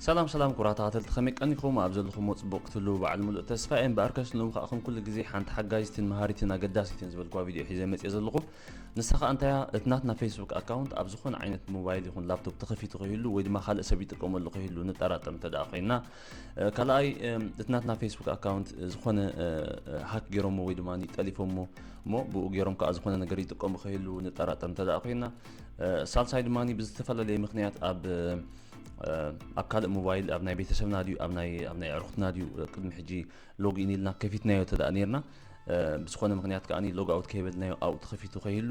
ሰላም ሰላም ኩቡራት ተኸታተልቲ፣ ከመይ ቀኒኹም? ኣብ ዘለኹሞ ጽቡቕ ክትህልዉ በዓል ምሉእ ተስፋ እየ። እምበኣርከስ ንሎሚ ከኣ ከም ኩሉ ግዜ ሓንቲ ሓጋዚትን መሃሪትን ኣገዳሲትን ዝበልኩዋ ቪድዮ ሒዘ መጽየ ዘለኹ። ንሳ ከኣ እንታይ እያ? እቲ ናትና ፌስቡክ ኣካውንት ኣብ ዝኾነ ዓይነት ሞባይል ይኹን ላፕቶፕ ተኸፊቱ ከይህሉ ወይ ድማ ካልእ ሰብ ይጥቀመሉ ከይህሉ ንጠራጠር እንተ ደኣ ኮይንና፣ እ፣ ካልኣይ፣ እም፣ እቲ ናትና ፌስቡክ ኣካውንት ዝኾነ፣ እ፣ እ፣ ሃክ ገይሮሞ ወይ ድማ ጠሊፎሞ እሞ ብኡ ገይሮም ከኣ ዝኾነ ነገር ይጥቀሙ ከይህሉ ንጠራጠር እንተ ደኣ ኮይንና፣ እ፣ ሳልሳይ ድማ ብዝተፈላለየ ምኽንያት ኣብ፣ እ፣ ኣብ ካልእ ሞባይል፣ ኣብ ናይ ቤተሰብና ድዩ፣ ኣብ ናይ፣ ኣብ ናይ ኣዕሩኽትና ድዩ፣ እ፣ ቅድሚ ሕጂ ሎግ ኢን ኢልና ከፊትናዮ እንተ ደኣ ኔርና፣ እ፣ ብዝኾነ ምኽንያት ከኣ ሎግ ኣውት ከይበልናዮ ኣብኡ ተኸፊቱ ከይህሉ፣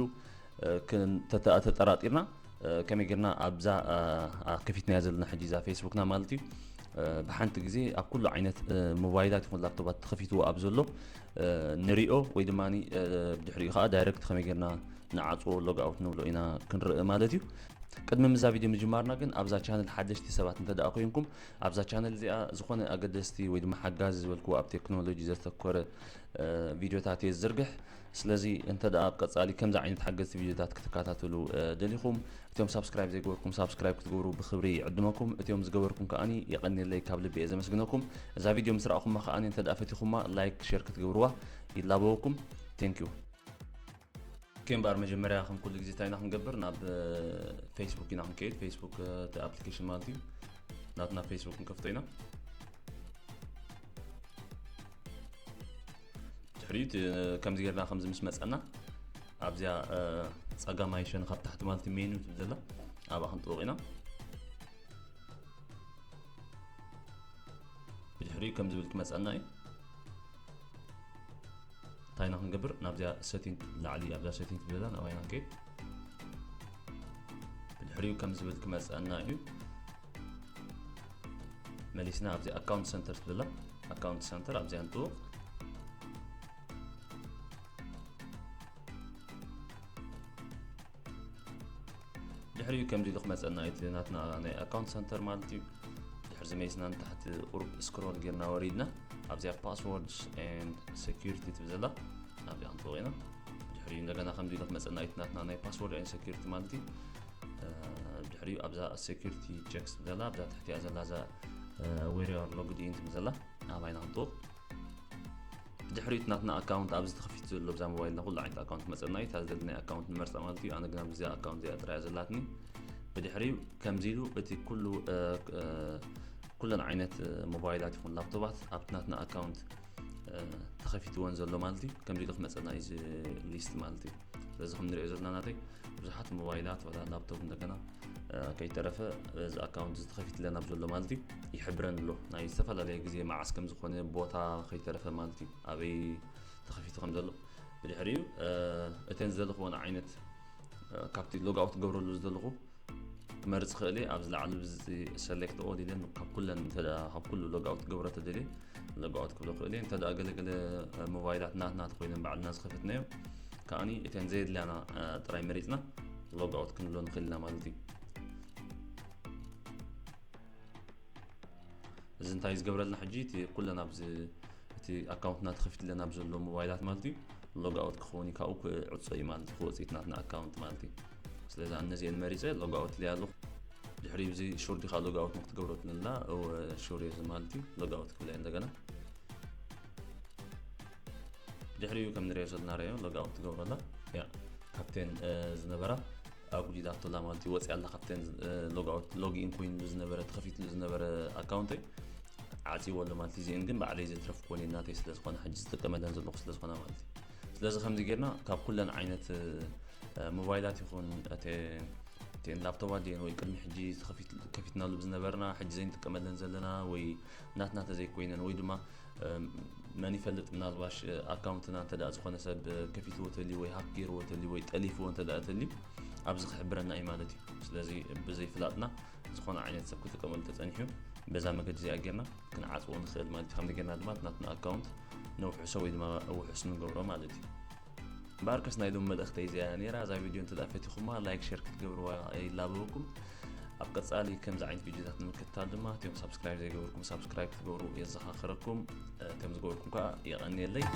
እ፣ ክን-፣ ተተ-፣ ተጠራጢርና፣ እ፣ ከመይ ጌርና ኣብዛ፣ እ፣ እ፣ ከፊትናያ ዘለና ሕጂ እዛ ፌስቡክና ማለት እዩ፣ እ፣ ብሓንቲ ግዜ ኣብ ኩሉ ዓይነት፣ እ፣ ሞባይላት ይኹን ላፕቶፓት ተኸፊትዎ ኣብ ዘሎ፣ እ፣ ንሪኦ ወይ ድማ፣ እ፣ ብድሕሪኡ ከኣ ዳይረክት ከመይ ጌርና ንዓጽዎ፣ ሎግ ኣውት ንብሎ ኢና ክንርኢ ማለት እዩ። ቅድሚ ምዛ ቪድዮ ምጅማርና ግን ኣብዛ ቻነል ሓደሽቲ ሰባት እንተ ደኣ ኮይንኩም፣ ኣብዛ ቻነል እዚኣ ዝኾነ ኣገደስቲ ወይ ድማ ሓጋዚ ዝበልክዎ ኣብ ቴክኖሎጂ ዘተኮረ፣ እ፣ ቪድዮታት እየ ዝዝርግሕ። ስለዚ እንተ ደኣ ኣብ ቀጻሊ ከምዚ ዓይነት ሓገዝቲ ቪድዮታት ክትከታተሉ፣ እ፣ ደሊኹም፣ እቶም ሳብስክራይብ ዘይገበርኩም ሳብስክራይብ ክትገብሩ ብኽብሪ ይዕድመኩም። እቶም ዝገበርኩም ከኣኒ የቐንየለይ፣ ካብ ልቢ እየ ዘመስግነኩም። እዛ ቪድዮ ምስ ረኣኹማ ከኣኒ እንተ ደኣ ፈቲኹማ ላይክ፣ ሼር ክትገብርዋ ይላበወኩም። ቴንክ ዩ። ኦኬ፣ እምበኣር መጀመርያ ከም ኩሉ ግዜ እንታይ ኢና ክንገብር? ናብ፣ እ፣ ፌስቡክ ኢና ክንከይድ። ፌስቡክ፣ እ፣ እቲ ኣፕሊኬሽን ማለት እዩ። ናትና ፌስቡክ ክንከፍቶ ኢና። ድሕሪኡ እቲ፣ እ፣ ከምዚ ጌርና ከምዚ ምስ መጸና ኣብዚኣ፣ እ፣ ጸጋማይ ሸነኽ ኣብ ታሕቲ ማለት እዩ ሜኑ ትብል ዘላ ኣብኣ ክንጥውቕ ኢና። ብድሕሪኡ ከም ዝብል ክመጸና እዩ። እንታይ ኢና ክንገብር? ናብዚኣ ሴቲንግ ላዕሊ ኣብዛ ሴቲንግ ትብል ዘላ ናብኣ ኢና ንከይድ። ብድሕሪኡ ከም ዝብል ክመጸና እዩ። መሊስና ኣብዚ ኣካውንት ሰንተር ትብል ኣላ። ኣካውንት ሰንተር ኣብዚኣ ንጥውቕ። ድሕሪኡ ከምዚ ኢሉ ክመጸና እዩ እቲ ናትና ናይ ኣካውንት ሰንተር ማለት እዩ። ድሕሪ ዝመይስና ንታሕቲ ቁሩብ ስክሮል ጌርና ወሪድና ኣብዚኣ ፓስወርድስ ኤንድ ሴኩሪቲ ትብል ዘላ ኣብዚኣ ክንጥውቕ ኢና። ድሕሪኡ እንደገና ከምዚ ኢሉ ክመጸና እዩ እቲ ናትና ናይ ፓስወርድ ኤንድ ሴኩሪቲ ማለት እዩ። እ፣ ድሕሪኡ ኣብዛ ሴኩሪቲ ቸክስ ትብል ዘላ ኣብዛ ትሕቲኣ ዘላ እዛ፣ እ፣ ዌር ዩ ኣር ሎግድ ኢን ትብል ዘላ ኣብኣ ኢና ክንጥውቕ። ብድሕሪኡ እቲ ናትና ኣካውንት ኣብዚ ተኸፊቱ ዘሎ ብዛ ሞባይልና ኩሉ ዓይነት ኣካውንት ክመጸና እዩ። እታ ዝደለናያ ኣካውንት ንመርጻ ማለት እዩ። ኣነ ግና ብዚኣ ኣካውንት እዚኣ ጥራይ እያ ዘላትኒ። ብድሕሪኡ ከምዚ ኢሉ እቲ ኩሉ፣ እ፣ እ፣ ኩለን ዓይነት፣ እ፣ ሞባይላት ይኹን ላፕቶፓት ኣብቲ ናትና ኣካውንት፣ እ፣ ተኸፊትወን ዘሎ ማለት እዩ። ከምዚ ኢሉ ክመጸና እዩ እዚ ሊስት ማለት እዩ። ስለዚ ከም ንሪኦ ዘለና ናተይ ብዙሓት ሞባይላት ዋላ ላፕቶፕ እንደገና፣ እ፣ ከይተረፈ እዚ ኣካውንት እዚ ተኸፊትለን ኣብ ዘሎ ማለት እዩ ይሕብረን ኣሎ። ናይ ዝተፈላለየ ግዜ መዓስ ከም ዝኾነ ቦታ ከይተረፈ ማለት እዩ ኣበይ ተኸፊቱ ከም ዘሎ። ብድሕሪኡ፣ እ፣ እተን ዝደለኽወን ዓይነት፣ እ፣ ካብቲ ሎግ ኣውት ክገብረሉ ዝደለኹ ክመርጽ ክእል እየ። ኣብዚ ላዕሊ ብዚ ሰሌክት ኦል ኢለን ካብ ኩለን እንተ ደኣ ካብ ኩሉ ሎግ ኣውት ክገብሮ ተደልየ ሎግ ኣውት ክብሎ ክእል እየ። እንተ ደኣ ገለገለ ሞባይላት ናትና ተኮይነን ባዕልና ዝኸፈትናዮ ከኣኒ እተን ዘየድልያና፣ እ፣ ጥራይ መሪጽና ሎግ ኣውት ክንብሎ ንኽእል ኢና ማለት እዩ። እዚ እንታይ ዝገብረልና ሕጂ እቲ ኩለን ኣብዚ እቲ ኣካውንትና ተኸፊትለን ኣብ ዘሎ ሞባይላት ማለት እዩ ሎግ ኣውት ክኸውን እዩ፣ ካብኡ ክዕጾ እዩ ማለት እዩ፣ ክወጽእ እዩ ናትና ኣካውንት ማለት እዩ። ስለዚ ኣነ ነዚአን መሪጸ ሎግ ኣውት ኢለያ ኣለኹ። ድሕሪ እዚ ሹር ዲኻ ሎግ ኣውት ንክትገብሮ ትብለና፣ እወ ሹር እየ ማለት እዩ። ሎግ ኣውት ክብለያ እንደገና። ድሕሪኡ ከም ንሪኦ ዘለና ርኣዮ ሎግ ኣውት ትገብሮ ኣላ። ያ ካብተን፣ እ፣ ዝነበራ ኣጉዲላቶ ኣላ ማለት እዩ። ወፂኣ ኣላ ካብተን፣ እ፣ ሎግ ኣውት፣ ሎግ ኢን ኮይኑሉ ዝነበረ፣ ተኸፊትሉ ዝነበረ ኣካውንተይ ዓፂዎ ኣሎ ማለት እዩ። እዚአን ግን ባዕለይ ዘትረፍኩወን እየን ናተይ ስለ ዝኾና፣ ሕጂ ዝጥቀመለን ዘለኹ ስለ ዝኾና ማለት እዩ። ስለዚ ከምዚ ጌርና ካብ ኩለን ዓይነት፣ እ፣ ሞባይላት ይኹን፣ እተ-፣ እተን ላፕቶባት ድየን ወይ ቅድሚ ሕጂ ተኸፊት-፣ ከፊትናሉ ብዝነበርና ሕጂ ዘይንጥቀመለን ዘለና ወይ ናትና ተዘይኮይነን ወይ ድማ፣ እ፣ መን ይፈልጥ ምናልባሽ፣ እ፣ ኣካውንትና እንተ ደኣ ዝኾነ ሰብ፣ እ፣ ከፊትዎ ተልዩ ወይ ሃክ ገይርዎ ተልዩ ወይ ጠሊፍዎ እንተ ደኣ ተልዩ ኣብዚ ክሕብረና እዩ ማለት እዩ። ስለዚ ብዘይፍላጥና ዝኾነ ዓይነት ሰብ ክጥቀመሉ ተጸኒሑ በዛ መገዲ እዚኣ ጌርና ክንዓጽዎ ንኽእል ማለት እዩ። ከምዚ ጌርና ድማ ናትና ኣካውንት ነውሕሶ ወይ ድማ ውሑስ ንገብሮ ማለት እዩ። እምበኣርከስ ናይ ሎሚ መልእኽተይ እዚኣ እያ ነይራ። እዛ ቪድዮ እንተ ደኣ ፈቲኹማ ላይክ፣ ሼር ክትገብርዋ ይላበወኩም። ኣብ ቀጻሊ ከምዚ ዓይነት ቪድዮታት ንምክትታል ድማ እቶም ሳብስክራይብ ዘይገበርኩም ሳብስክራይብ ክትገብሩ የዘኻኽረኩም። እ፣ ከም ዝገበርኩም ከኣ የቐንየለይ።